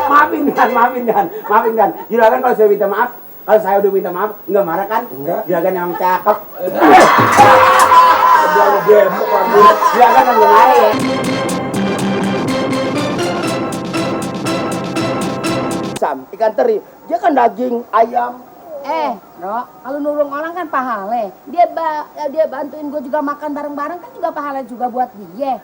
Maafin kan. Juragan kalau saya minta maaf, kalau saya udah minta maaf, nggak marah kan? Enggak. Juragan yang cakep. Juragan yang marah ya. Ikan teri, dia kan daging ayam. Bro, kalau nulung orang kan pahala. Dia bantuin gue juga makan bareng-bareng kan juga pahala juga buat dia.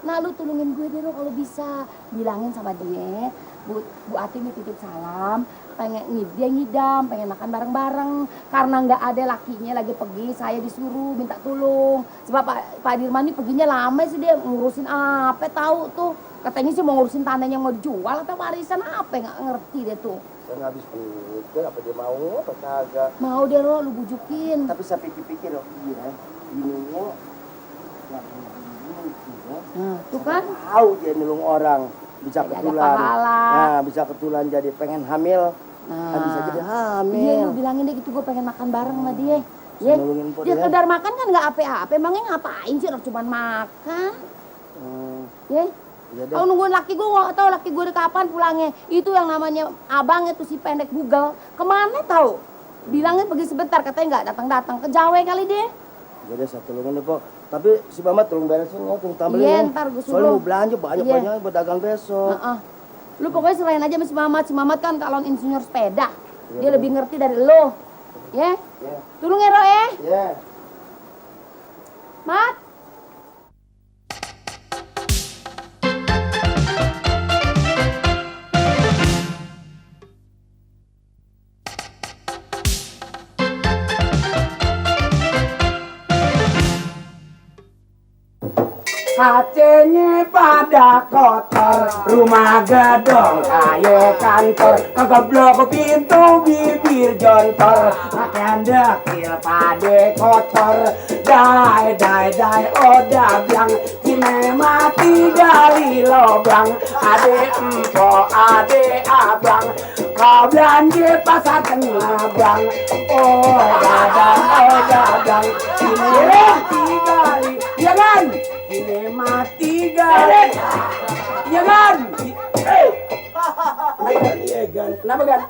Nah lu tolongin gue deh lo kalau bisa. Bilangin sama dia, Bu Ati nih titip salam, pengen dia ngidam, pengen makan bareng-bareng. Karena nggak ada lakinya lagi pergi, saya disuruh minta tolong. Sebab Pak Dirman ini perginya lama sih, dia ngurusin apa tahu tuh. Katanya sih mau ngurusin tanahnya mau dijual atau warisan apa, nggak ngerti deh tuh. Saya nggak habis pikir apa dia mau apa kagak. Mau deh lo, lu bujukin. Tapi saya pikir-pikir iya, bininya yang nah, tuh kan tahu dia nulung orang bisa ketulan. Nah, bisa ketulan jadi pengen hamil. Nah, bisa jadi hamil. Iya, lu bilangin deh gitu, gue pengen makan bareng sama dia. Ya, dia sekedar makan kan nggak apa-apa. Emangnya ngapain sih orang cuma makan? Ya. Kalau nungguin laki gue nggak tahu laki gue kapan pulangnya. Itu yang namanya abangnya tuh si pendek Google. Kemana tahu? Bilangnya pergi sebentar, katanya nggak datang-datang ke Jawa kali dia. Jadi saya tolongin deh, Pok. Tapi si Mamat tolong beresin ya, tolong tambahin. Iya, ya. ntar gue suruh. Soalnya mau belanja banyak-banyak buat dagang besok. Lu pokoknya serahin aja sama si Mamat. Si Mamat kan calon insinyur sepeda. Dia lebih ngerti dari lo. Ya? Tolong ya, Ro ya? Iya. Mat. Kacenya pada kotor, rumah gedong kayak kantor, kegeblok pintu bibir jontor, pakaian dekil pade kotor, dai oda blang, cine mati gali lobang, ade empo ade abang, kau belanja pasar tengah bang, oh dadang, cine mati gali, ya kan? Ini mati gan. Iya gan. Kenapa gan?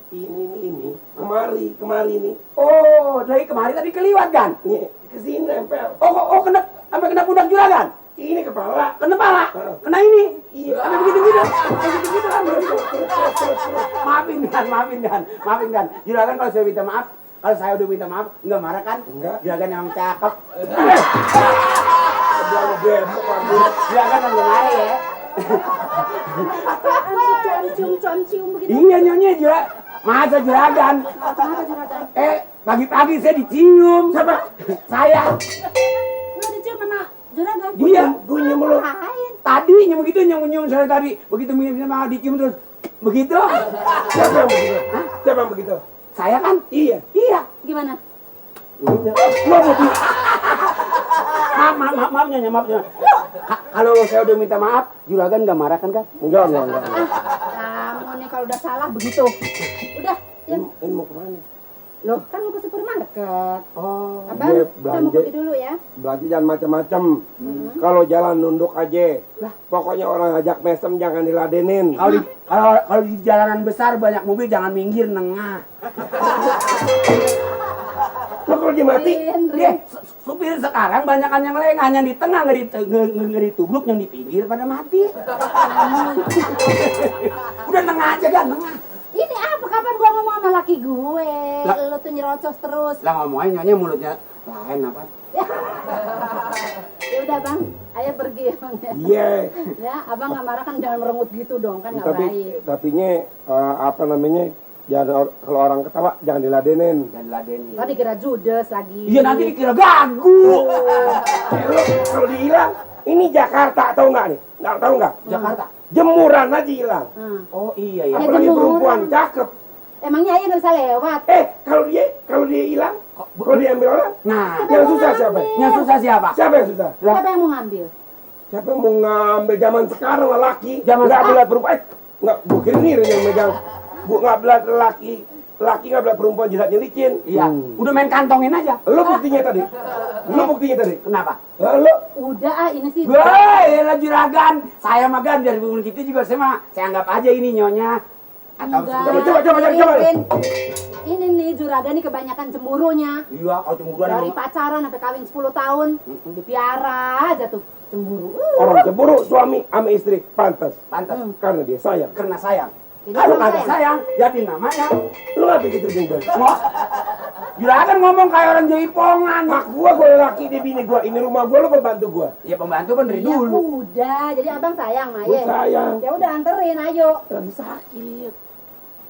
Ini kemari nih. Oh, dari kemari tadi keliwat gan. Nih, kesini nempel. Oh, kena sampai kena pundak juragan. Ini kepala. Kena pala. Kena ini. Iya. Sampai begitu. Maafin gan. Juragan kalau saya minta maaf, kalau saya udah minta maaf, enggak marah kan? Enggak. Juragan yang cakep. Juragan yang marah ya. Cium begitu. Iya nyonya juga. Masa juragan? Pagi-pagi saya dicium. Siapa? Saya. Lu dicium sama juragan? Iya. Gue nyium lu. Tadi begitu nyium saya tadi. Begitu sama dicium terus. Begitu. Siapa yang begitu? Siapa yang begitu? Saya kan? Iya. Gimana? Maaf nyonya. Kalau saya udah minta maaf, juragan nggak marah kan? Enggak. Kamu nih kalau udah salah begitu. Udah, ya. Ini mau kemana? Loh, kan mau ke supermarket. Oh. Abang, Dia kita mau pergi dulu ya. Belanja jangan macam-macam. Kalau jalan nunduk aja. Pokoknya orang ajak mesem jangan diladenin. Kalau di jalanan besar banyak mobil jangan minggir nengah. Lo kalau dia mati? Supir sekarang banyakan yang lengah, yang di tengah nggak ditubruk, yang di pinggir pada mati. Udah nengah aja kan, nengah. Ini apa? Kapan gua ngomong sama laki gue? Lo tuh nyerocos terus. Lah ngomongin nyonya mulutnya lain apa? Ya udah bang, ayo pergi ya bang ya. Iya. Ya, abang nggak marah kan jangan merengut gitu dong, kan nggak baik. Tapinya apa namanya? Jangan kalau orang ketawa jangan diladenin. Tadi kira judes lagi. Iya nanti dikira gagu. Kalau dihilang, ini Jakarta tahu nggak nih? Nggak tahu nggak? Jakarta. Jemuran aja hilang. Oh iya. Ya, Apalagi jemuran. perempuan cakep. Emangnya ayah nggak bisa lewat? Kalau dia hilang, kalau dia ambil orang, Nah, yang susah siapa? yang susah siapa? Siapa yang susah? Siapa yang mau ngambil? Siapa yang mau ngambil zaman sekarang lelaki? Zaman nggak belat perempuan. Nggak, gue kira nih yang megang. Bu nggak belat lelaki. laki nggak boleh perempuan jidatnya licin. Iya, udah main kantongin aja. Lo buktinya tadi. Lo buktinya tadi. Kenapa? Lo Udah ini sih. Wah, ya juragan. Saya mah kan dari hubungan kita juga saya anggap aja ini nyonya. Atau Enggak. coba. Ini nih juragan nih kebanyakan cemburunya. Iya, kalau cemburuan Dari emang. pacaran sampai kawin 10 tahun, dipiara aja tuh cemburu. orang cemburu suami sama istri pantas. Pantas. Karena dia sayang. Karena sayang. Jadi Kalau orang kagak sayang, jadi namanya. Lo nggak pikir juga? Wah, juragan ngomong kayak orang jaipongan. Mak gua laki dia bini gua. Ini rumah gua, lo pembantu gua. Ya pembantu kan dari Ya dulu. udah, jadi abang sayang Gua Maye. sayang. Ya udah anterin, ayo. Lagi sakit.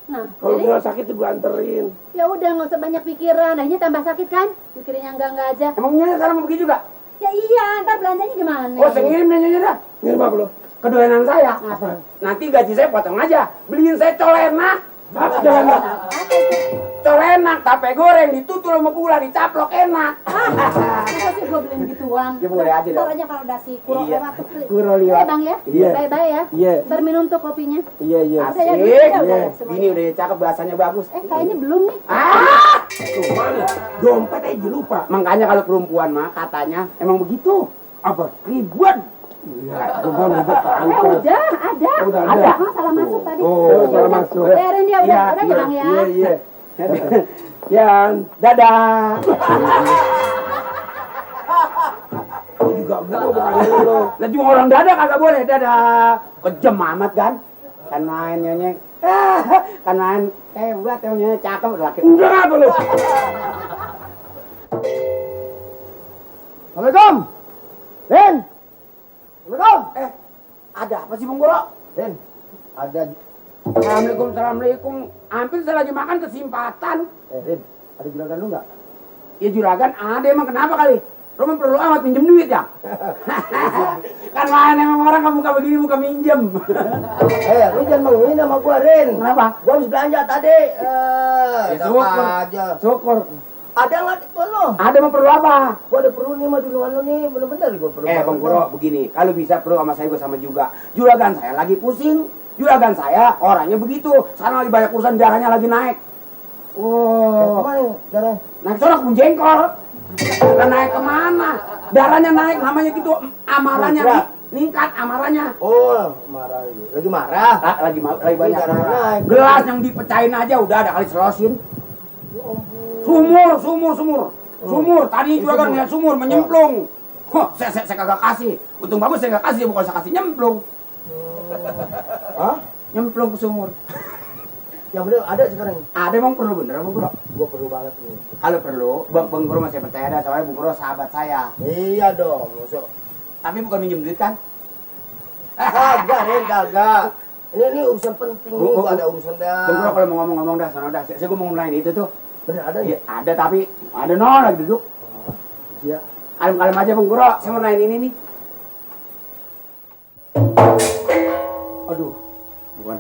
Nah, Kalau jadi dia sakit tuh gua anterin. ya udah nggak usah banyak pikiran. Nah, ini tambah sakit kan? Pikirin yang enggak aja. Emang nyonya sekarang mau pergi juga? Ya iya, ntar belanjanya gimana? Oh, saya ngirim deh nyonya dah. Ngirim apa lo? Kedoyanan saya. Apa? Nanti gaji saya potong aja. Beliin saya colenak. Apa jangan Apa itu? Colenak, tape goreng, ditutul sama gula, dicaplok enak. Masa sih gue beliin gituan? Ya boleh aja Ntar dong. aja kalau udah si kuro Iya. lewat tuh beli. Kuro lewat. Bang ya? Iya. Bye-bye ya. Iya. Ntar minum tuh kopinya. Iya. Udah ya, Asik. udah, udah, semuanya. Ini udah cakep, bahasanya bagus. Kayaknya belum nih. Ah! Tuh mana? Dompet aja lupa. Makanya kalau perempuan mah katanya emang begitu. Apa? Ribuan. Ya, gua ribet pantas. Udah, ada. Udah ada. Oh, salah masuk tadi. Oh, salah masuk. Biarin dia, udah ya Bang ya. Iya. Yan, Dadah. gua juga gua bukan lo. Lah cuma orang dadah kagak boleh. Dadah. Kejam amat kan? Kan main nyonya. Kan main hebat nyonya, cakep laki. Udah apa lo? Assalamualaikum. Ren. Assalamualaikum. Ada apa sih Bung Goro? Ren. Ada. Assalamualaikum, assalamualaikum. Hampir saya lagi makan kesempatan. Ren. Ada juragan lu nggak? Ya juragan ada, emang kenapa kali? Roman perlu amat pinjem duit ya? Kan main emang orang kamu buka begini buka minjem. Lu jangan menghina sama gua, Ren. Kenapa? Gua habis belanja tadi. Ya, syukur. aja. Syukur. Ada nggak itu lo? Ada mau perlu apa? Gua ada perlu nih sama duluan lu nih, bener-bener gua perlu. Bang Goro begini, kalau bisa perlu sama saya gue sama juga. Juragan saya lagi pusing. Juragan saya orangnya begitu. Sekarang lagi banyak urusan, darahnya lagi naik. Oh, Kemana darah? naik sorak pun jengkol. Bukan naik kemana? Darahnya naik, namanya gitu. Amarahnya ningkat, amarahnya. Oh, marah. Lagi marah. Lagi banyak. Darahnya naik. Gelas yang dipecahin aja udah ada kali selosin. Sumur. Tadi juga kan ngeliat sumur menyemplung. Wah, saya kagak kasih. Untung bagus saya nggak kasih, bukan saya kasih nyemplung. Hah? Nyemplung ke sumur. Yang bener ada sekarang. Ada emang perlu bener Bang Goro? Gua perlu banget nih. Kalau perlu, Bang Goro masih percaya dah soalnya Bang Goro sahabat saya. Iya dong, musuh. Tapi bukan minjem duit kan? Kagak, Ren, kagak. Ini urusan penting nih, Bu, gua ada urusan dah. Bang Goro kalau mau ngomong dah, sono dah. Saya mau ngomongin itu tuh. Bener ada Iya, ya? ada tapi ada lagi duduk. Iya. Kalem-kalem aja Bang Goro, saya mau nanya ini nih. Aduh, bukan.